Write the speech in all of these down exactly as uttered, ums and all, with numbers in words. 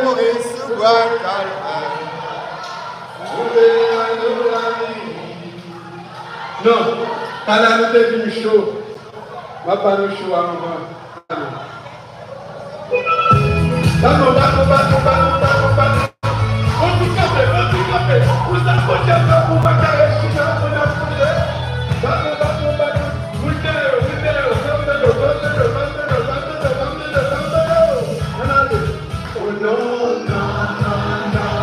mouri sou bwa Kalvari. Non, talè a nou te vin cho. M ap ba nou cho a anvan. Baton, baton, baton, baton, baton, baton. Ann nou kanpe, ann nou kanpe. Pou sa Bondye fè pou w pa ka rechita, ann ap sonje. Baton, baton, baton. Moun dèyè yo, moun dèyè yo. Fèm nan yo, fèm nan yo, fèm nan yo, fèm nan yo, fèm nan yo, fèm nan yo, fèm nan yo. Ann ale. Oh, non, non, non, non.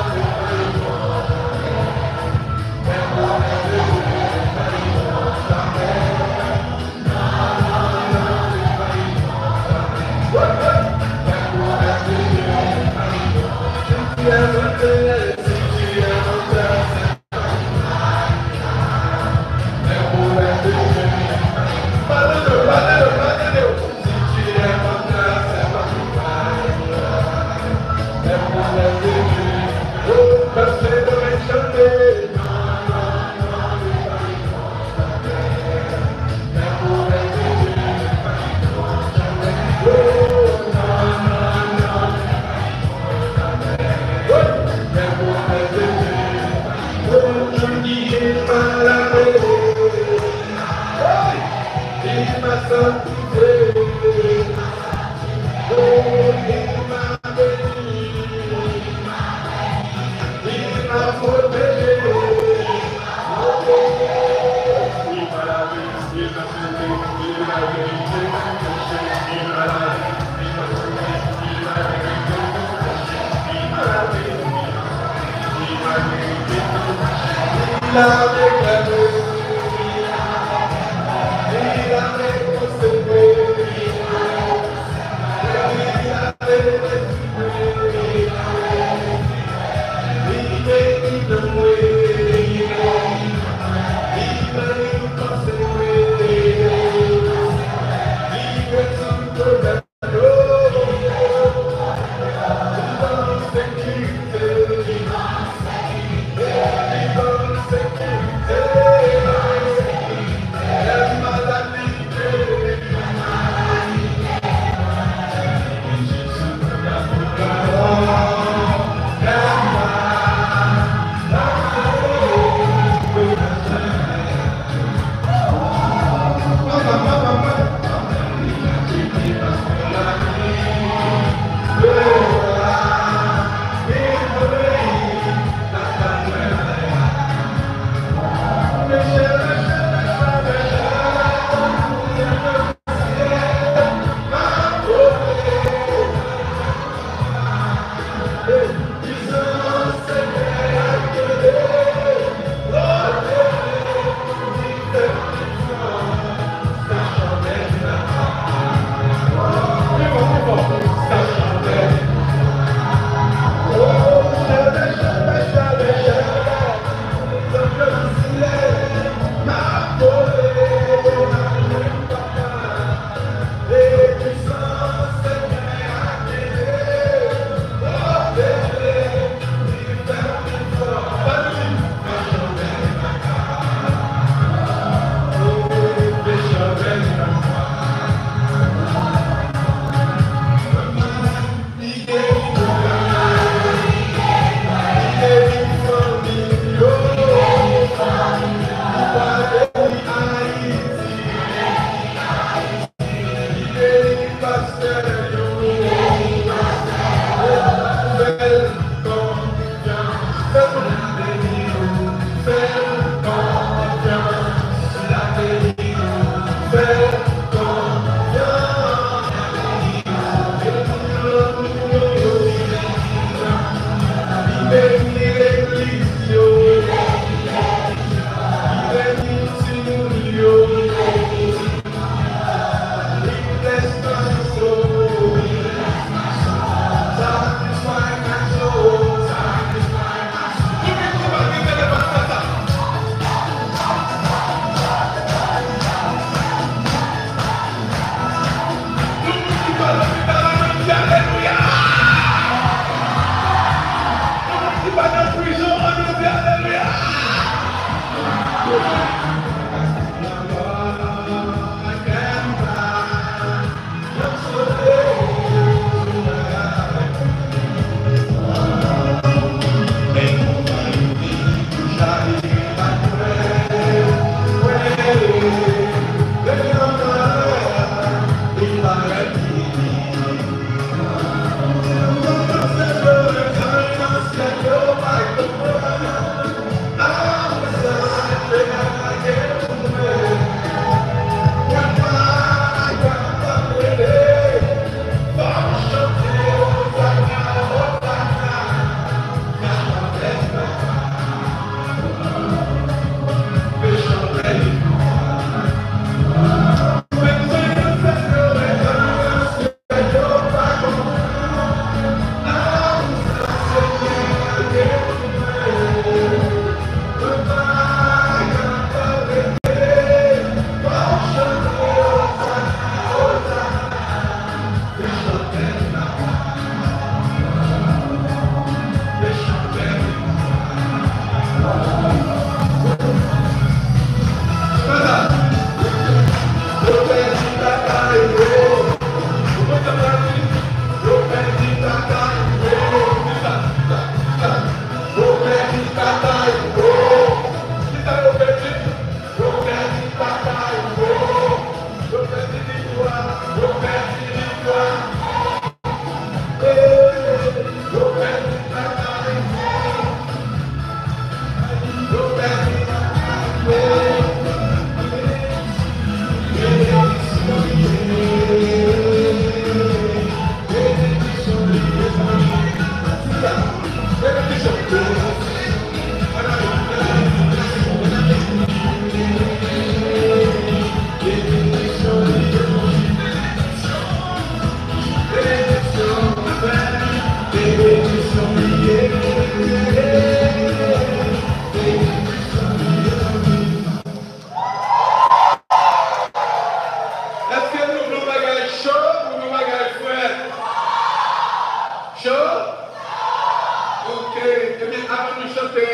Ok, ebyen, avan nou chante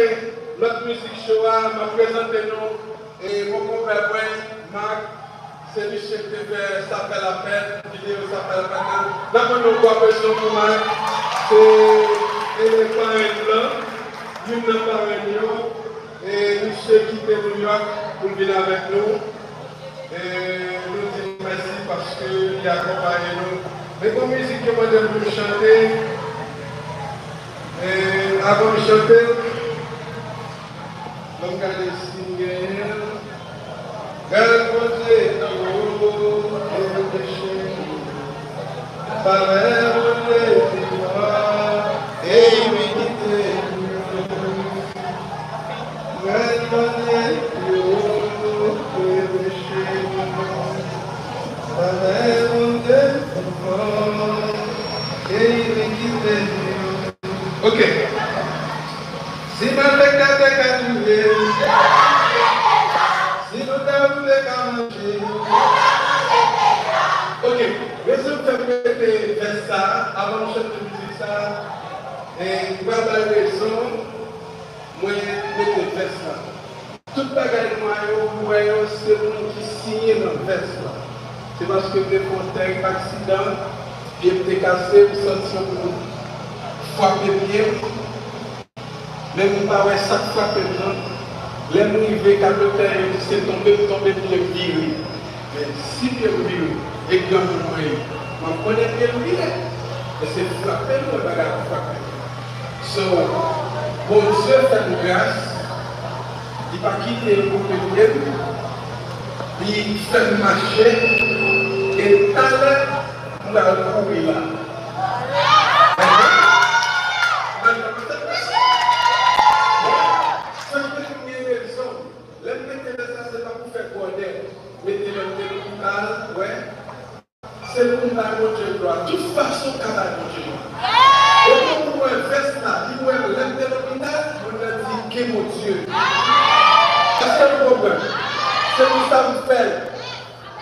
lòt mizik cho a, m ap prezante nou, e, bon konpè mwen, Marc, se misye ki te fè Sa Fè Lapèn, videyo Sa Fè Lapèn nan. N ap mande yon gwo aplozisman pou Marc. Se, e, parenn lan, youn nan parenn yo. E misye kite Nouyòk pou l vin avèk nou. E nou di l mèsi paske li akonpaye nou. Men gon mizik yo mande m pou m chante. E avan m chante l, ban m gade si m genyen l. Gad Bondye, oh, oh, oh, peche. Favè Bondye pi fò, e li kite nou. Gad Bondye pi wo, e peche nou. Favè Bondye pi fò, e li kite nou. Ok. Si malfektè te ka touye, si nou ta rive ka manje. Ok, rezon k fè m mete vès sa a, avan m chante mizik sa a, e m pral bay rezon mwen mete vès la. Tout bagay nwa yo, ou wè yo, se moun ki siyen nan vès la. Se paske m te fè yon tèrib aksidan, pye m te kase, m santi yon moun frape pye m. Men m pa wè sa k frape m nan. Lè m rive, ka doktè yo di se tonbe m tonbe, pye m vire. Men si pye m vire, e granmoun mwen ye, m ap konnen pye m vire. Men se frape m wè bagay la frape m. So, Bondye fè m gras, li pa kite yo koupe pye m, li fè m mache, e talè, m pral kouri la. Amen. Amen. Sa vle di m gen rezon. Lè m mete vès la, se pa pou fè gwòdè. Mete lè m te lopital, wè. Se pou m bay Bondye glwa. Tout fason, w ka bay Bondye glwa. E pou mwen, vès la, li wè m lè m te lopital, moun nan di, gen Bondye. Èske nou konprann? Se pou sa m fè l.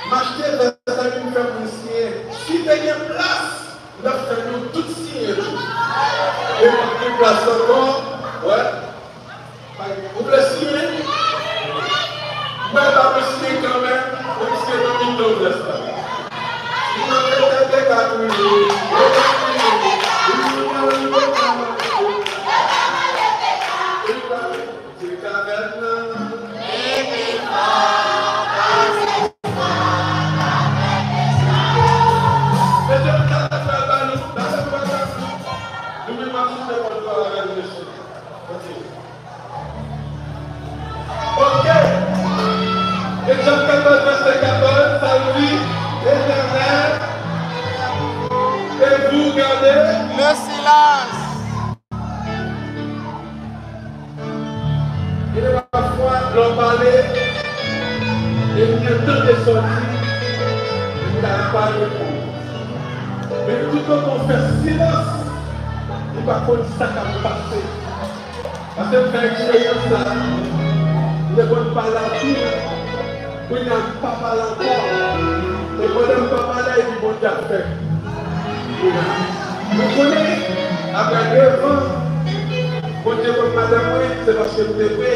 M achte vès la, li m fè moun siyen. Si te gen plas, n ap fè nou tout siyen tou. E pa gen plas ankò, wè. Ou vle siyen? Mwen pa vle siyen kanmenm, menm si se nan mitan vès la. Si mwen te ka touye, mwen ta touye. Wi, wi, wi, wi, wi, wi. Se kavèn nan. Mesye, nou ta fè ba nou, ta fè ba nou. Nou menm ap chante kòd yo avè nou, mesye. Ok. Egzanp katòz, vèsè katòz, sa l di, Letènèl, e vou gade. Le silence. Gen de pafwa, lè w pale, e gen tan de sòti, li ka pale pou ou. Men toutotan w fè silans, li pa konn sa k ap pase. Paske m fè eksperyans sa a, m te konn pale anpil, kounye a m pa pale ankò. E pandan m pa pale, epi Bondye ap fè. Kounye a, nou konnen, apre devan, Bondye konn madanm mwen, se paske m te vre.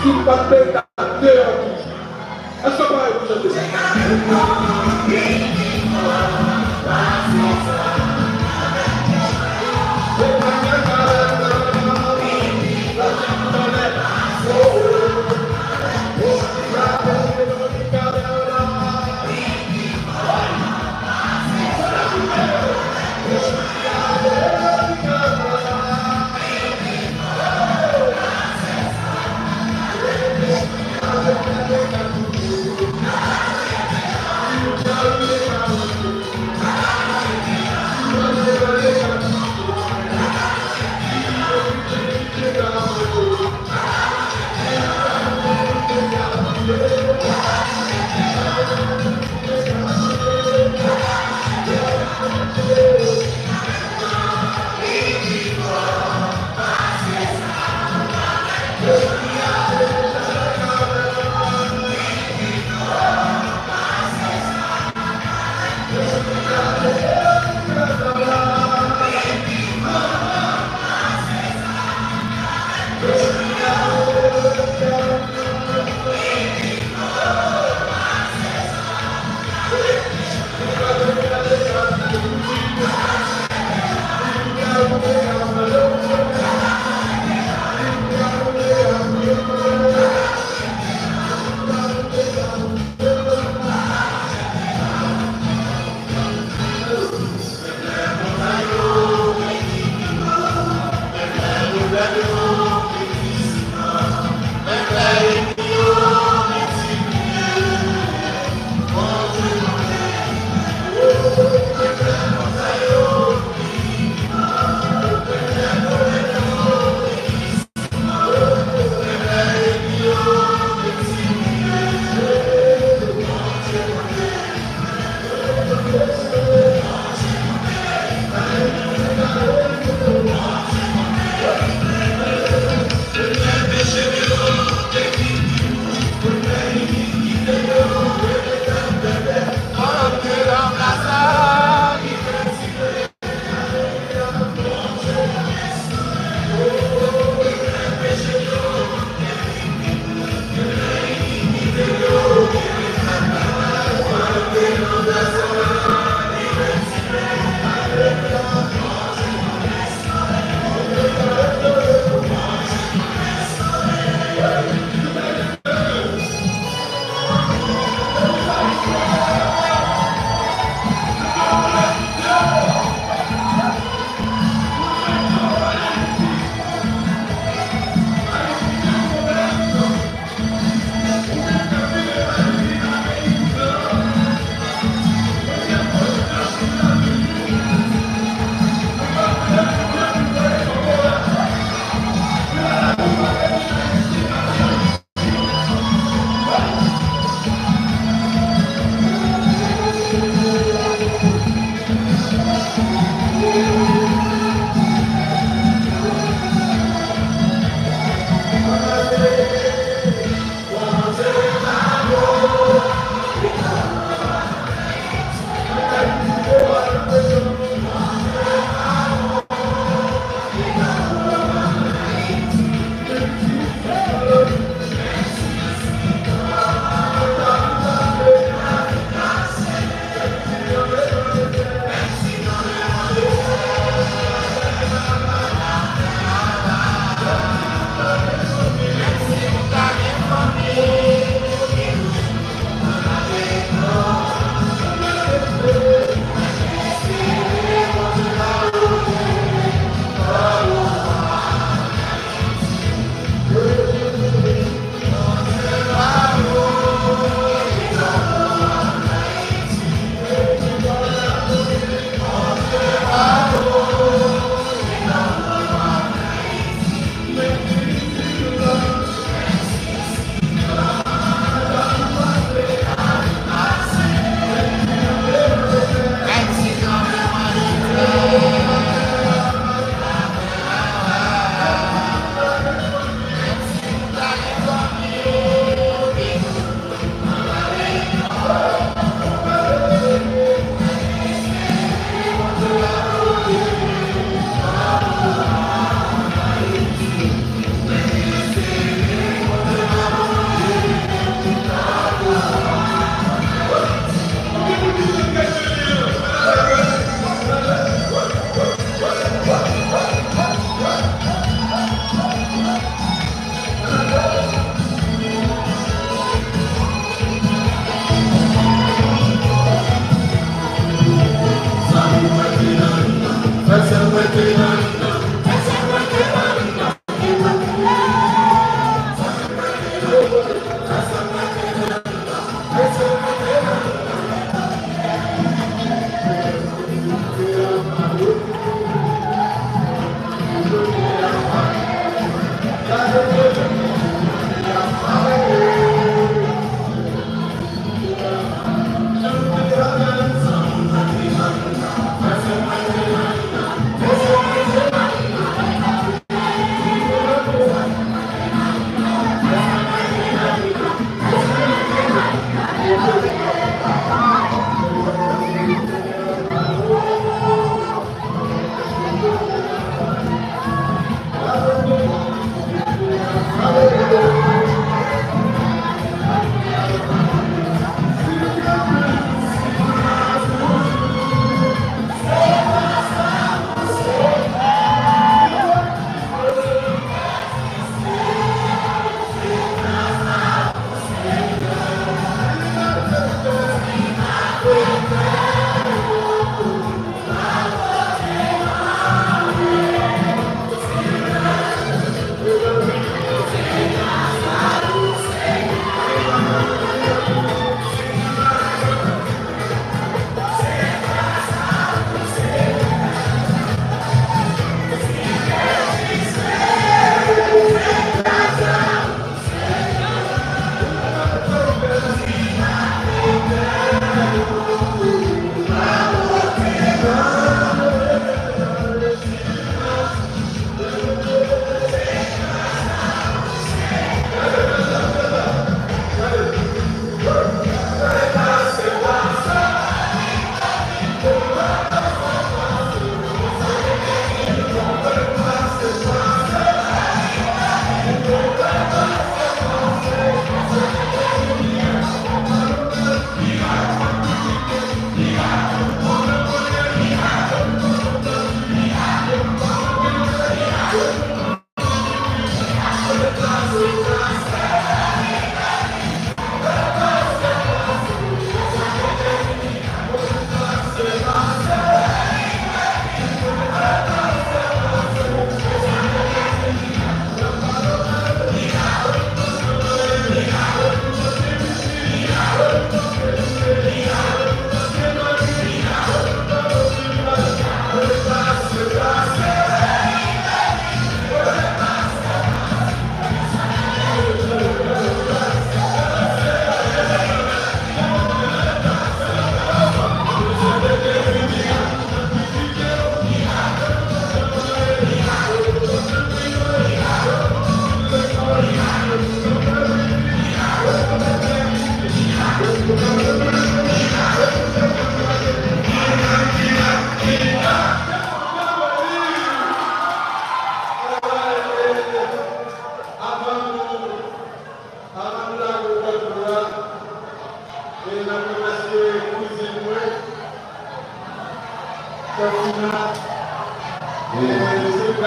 Si m pa t vre, m t ap deyò toujou. Èske w pare pou chante?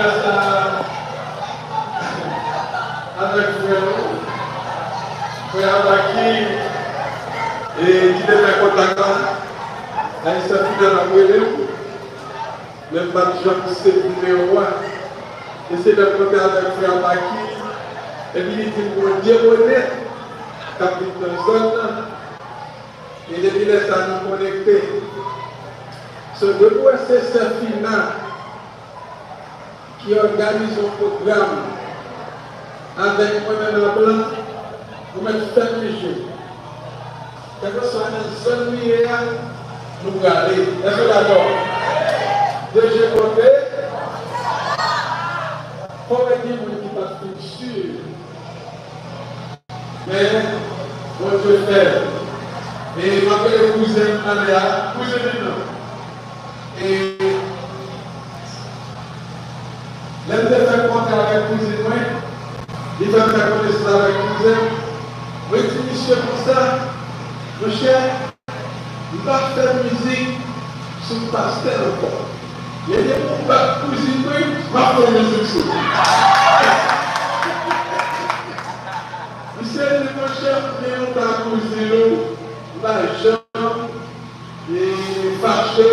Sa avèk frè nou, frè Abaki, e ki te fè kontak la, Ayisyen fidèl ap rele m, men m pa t janm sezi nimewo a. E se lè m kanpe avèk frè Abaki, epi li di m gon vye bonèt k ap vin nan zòn nan. E depi lè sa a, nou konekte. So, depi w wè se sè Fina ki òganize yon pwogram avèk mwen menm a blan, ou mèt fèmen je w. Kèlkeswa nan zòn li ye a, nou prale. Èske w dakò? De je konte. Fò w gen moun ki pa t fin si. Men, Bondye fè l. E m ap rele kouzen m anlè a. Kouzen m nan. E lè m te fè kontak avèk kouzin mwen, li fè m fè konesans avèk kouzen m. Mwen di misye konsa, monchè, m pa fè mizik sou pastè ankò. Lè gen pou bat kouzin mwen, m ap fè mizik sou li. Misye di, monchè, m gen yon ta kouzin ou, m pa janm e fache,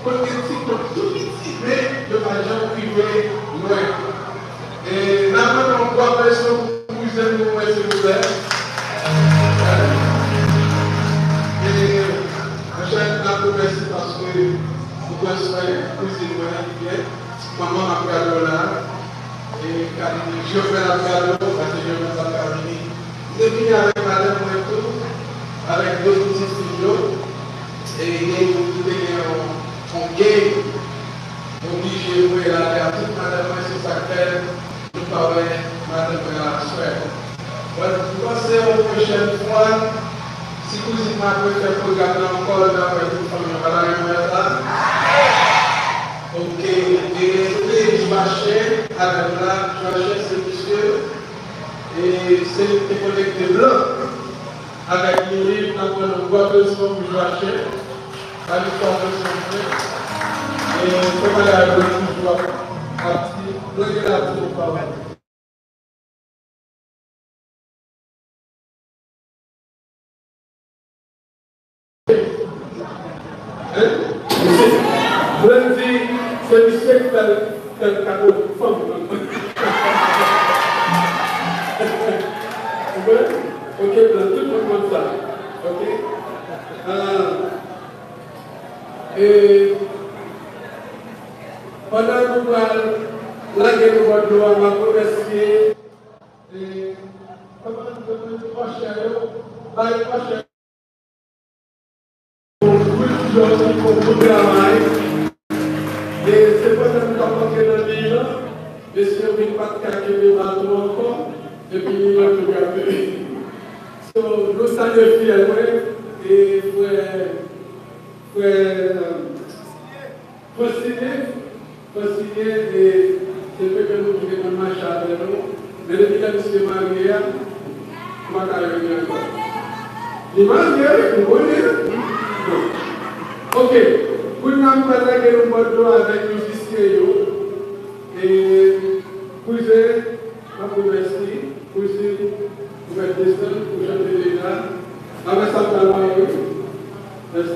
konn gen ti kont tou piti, men yo pa janm rive lwen. E n ap mande yon gwo aplodisman pou kouzen nou an, silvouplè. E, monchè, n ap remèsye paske ou pran swen kouzin mwen an byen. Manman m ap gade w la. E Kalini, Jovèl ap gade w, paske Jovèl pa t ka vini. M te vini avèk madanm mwen tou, avèk de pitit fi m yo. E gen youn ki te gen yon, yon gay, m oblije voye l atè a tout madanm mwen, se sa k fè nou pa wè madanm mwen aswè. Bon, m panse yon pwochèn fwa, si kouzin mwen ap refè pwogram nan ankò, l ap wè tout fanmi an pa ta renmen wè sa. Ok, e, e Jwachen avè m la, Jwachen se misye, e se li ki te konekte blan avèk Lili, n ap pran yon gwo aplodisman pou Jwachen, pa gen fwa aplodisman pou li. E kòman la yo toujou ap, ap di, mwen gen la di yon pawòl. Hein? Misye, Blandy, se misye ki fè l, fè l kado fanm nan. Ou konprann? Ok, Blandy, tout moun konn sa. Ok? Ah. E pandan nou pral lage nou bò dlo a, m ap remèsye, e, kòman nou di, ushè yo, bay ushè yo pou yo fè yon bon travay. E se pandan nou t ap antre nan liy lan, mesye yo vin pa t ka kenbe baton ankò, epi liy lan tou kraze. So, nou salye frè mwen, e frè, frè, Fransine, Fransine, e, se pepe nou ki te konn mache avè nou. Men depi lè misye marye a, m pa ka jwenn li ankò. Li marye, wi, m konnen. Bon. Ok. Kounye a, m pral lage nou bò dlo avèk mizisyen yo. E, kouzen, m ap di w mèsi. Kouzen, ou mèt desann, ou chante deja. Apre sa, m pral pale, wi. Mèsi.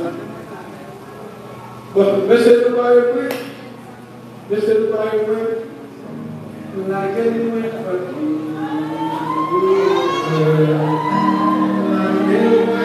Bon, mesye, nou pare, wi. Mesye, nou pare, wi. Lage l mwen. Lage l mwen.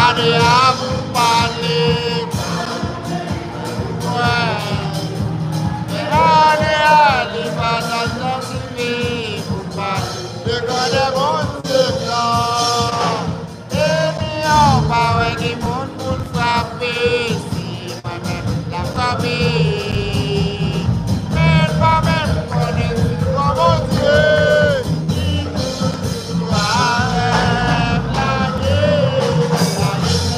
Ane a pou pale, wè. Men ane a li pa t ap janm rive pou pale de grandè Bondye blan. Enmi an pa wè ki moun pou l frape, se mwen menm l ap frape. Men l pa menm konnen si se Bondye ki toujou avè m. Lage, lage, lage.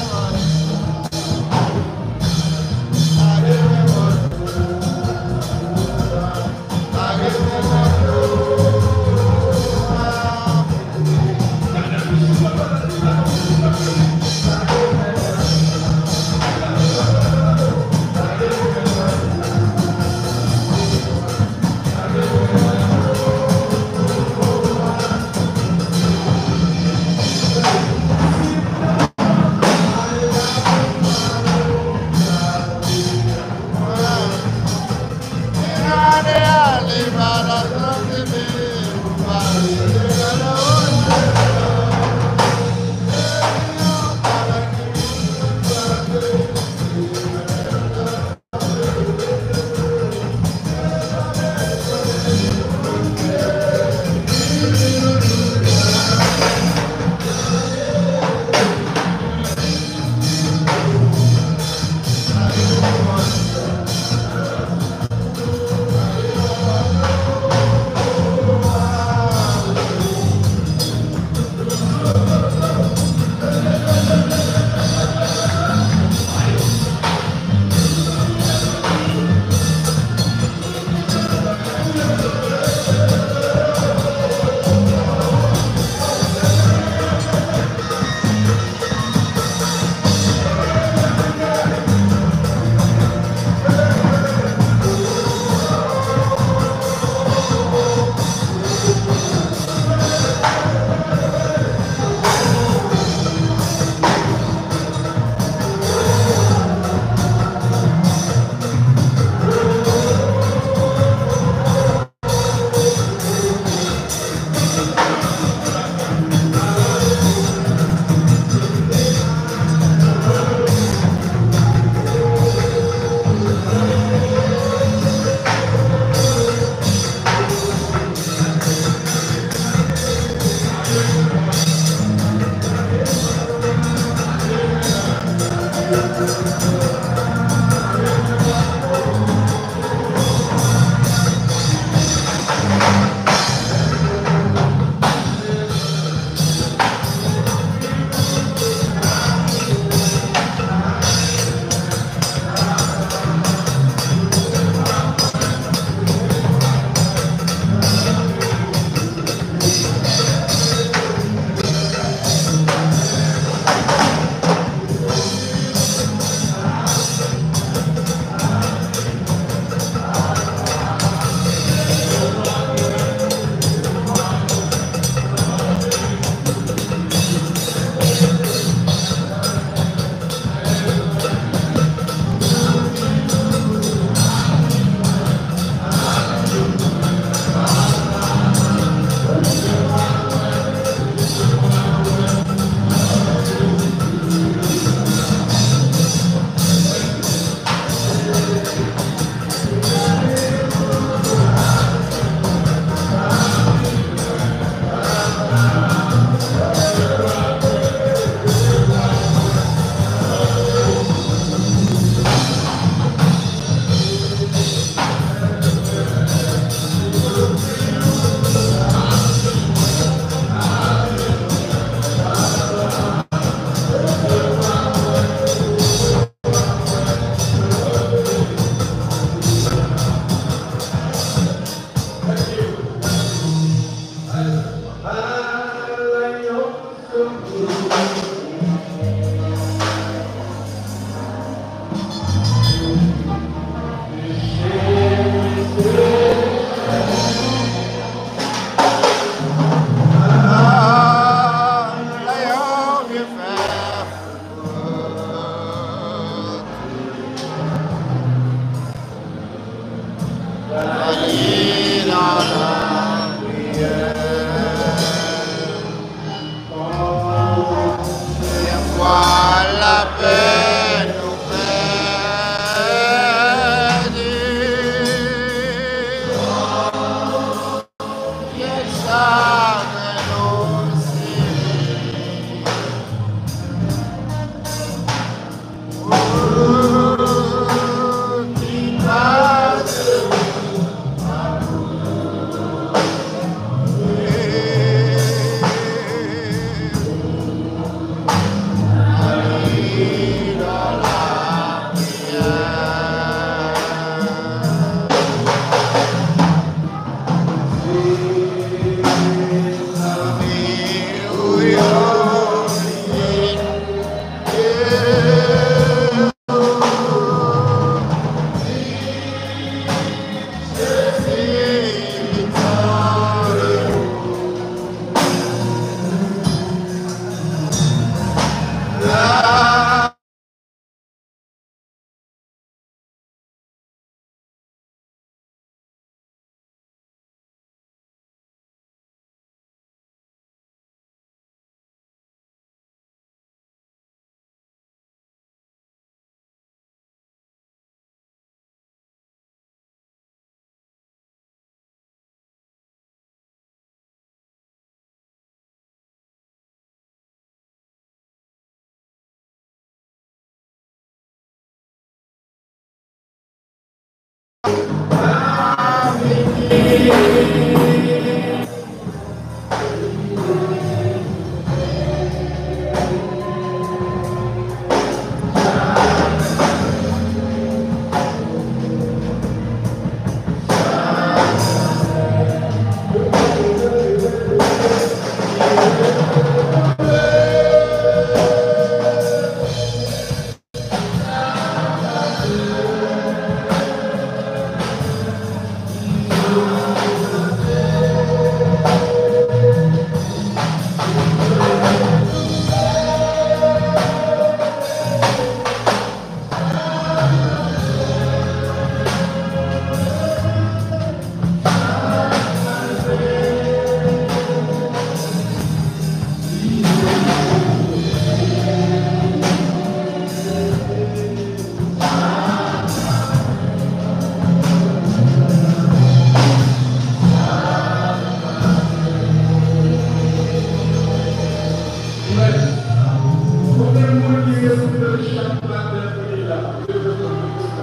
Konbyen moun ki respekte chak maten pou li la?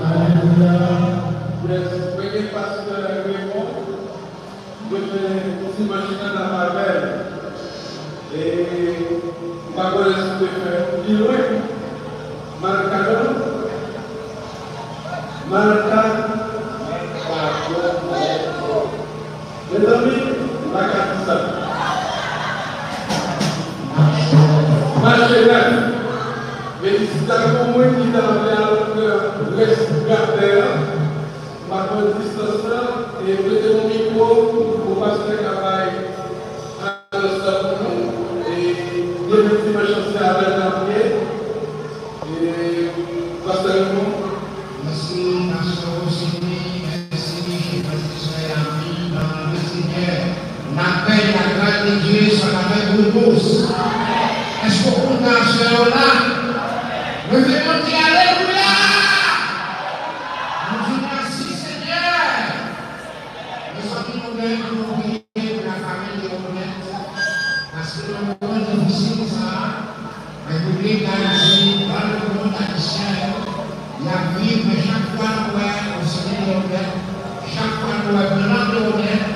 Alelouya. Yes, mwen gen pastè Raymond. Mwen fè yon ti manch nan avè l. E m pa konnen si w te fè pi lwen. Malka non? Malka? Mezanmi, m pa ka di sa. Mache nèf. Felisitasyon pou moun ki t avè avèk rès gratè a. M ap pran distans lan e prete yon mikwo pou pastè ka bay anons la pou nou. E demen dimanch lan se avè l n ap ye. E pastè Raymond. Mèsi, pastè Rosini, mèsi, chèf pastè Soyami, nan le Senyè. N ap beni la grâce de Dieu, sa va fè gwo pòs. Èske w kontan aswè w la? Leve men w di alelouya! Nou di mèsi, Senyè. Mezanmi, nou gen pou nou priye pou la fanmi de Odette, paske nan moman difisil sa a, men piblik Ayiti, nan lemonn ayisyen, y ap viv, men chak fwa nou wè yon seri de Odette, chak fwa nou wè plan de Odette,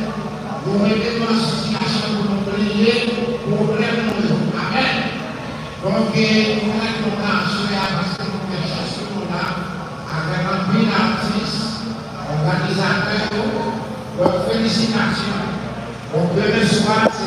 nou rete nan sitiyasyon pou nou plede pwoblèm nou yo. Amèn. Donk, nou fè kontan aswè a paske nou fè chans pou nou la avèk anpil atis, òganizatè yo. Donk, felisitasyon. Donk, demen swa, se